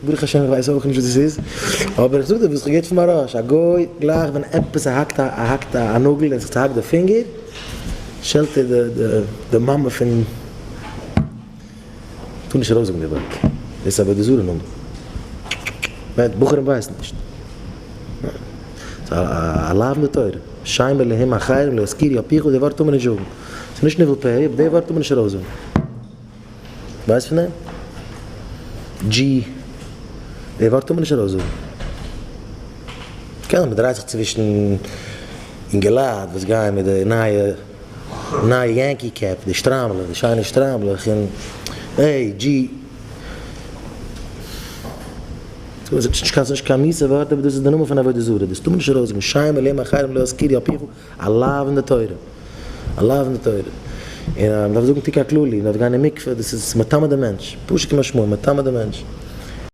ברוך השם איך ווייס אויך נישט וואס דאס איז, אבער איך זאג דיר וואס איך האב געהערט פון מהראש, א גוי גלייך ווען עפעס ער האקט א ער האקט א נאגל און זיך צוהאקט די פינגער, שעלט ער די די די מאמע פון, טאר נישט ארויסזאגן די ווארט, דאס איז עבודה זרה נאמען, בחורים ווייסן נישט, ס'איז א לאו אין די תורה, שם אלהים אחרים לא יזכירו על פיך, די ווארט טאר מען נישט זאגן, ס'איז נישט ניבול פה, אבער די ווארט טאר מען נישט ארויסזאגן. ווייסט פון דעם? דזשי, די ווארט טאר מען נישט ארויסזאגן. קען זיין מ'דרייט זיך צווישן אינגעלייט וואס גייען מיט די נייע נייע Yankee קעפ, די שטריימלעך, די שיינע שטריימלעך, און העי, דזשי. ס'איז נישט קיין ס'נישט קיין מיאוס'ע ווארט אבער דאס איז די נאמען פון עבודה זרה, דאס טאר מען נישט ארויסזאגן, שם אלהים אחרים לא יזכירו על פיך. א לאו אין די תורה, א לאו אין די תורה, און מען דארף זאגן תיקון הכללי, מען דארף גיין אין מקווה, דאס איז מטמא די מענטש, פשוט כמשמעו, מטמא די מענטש.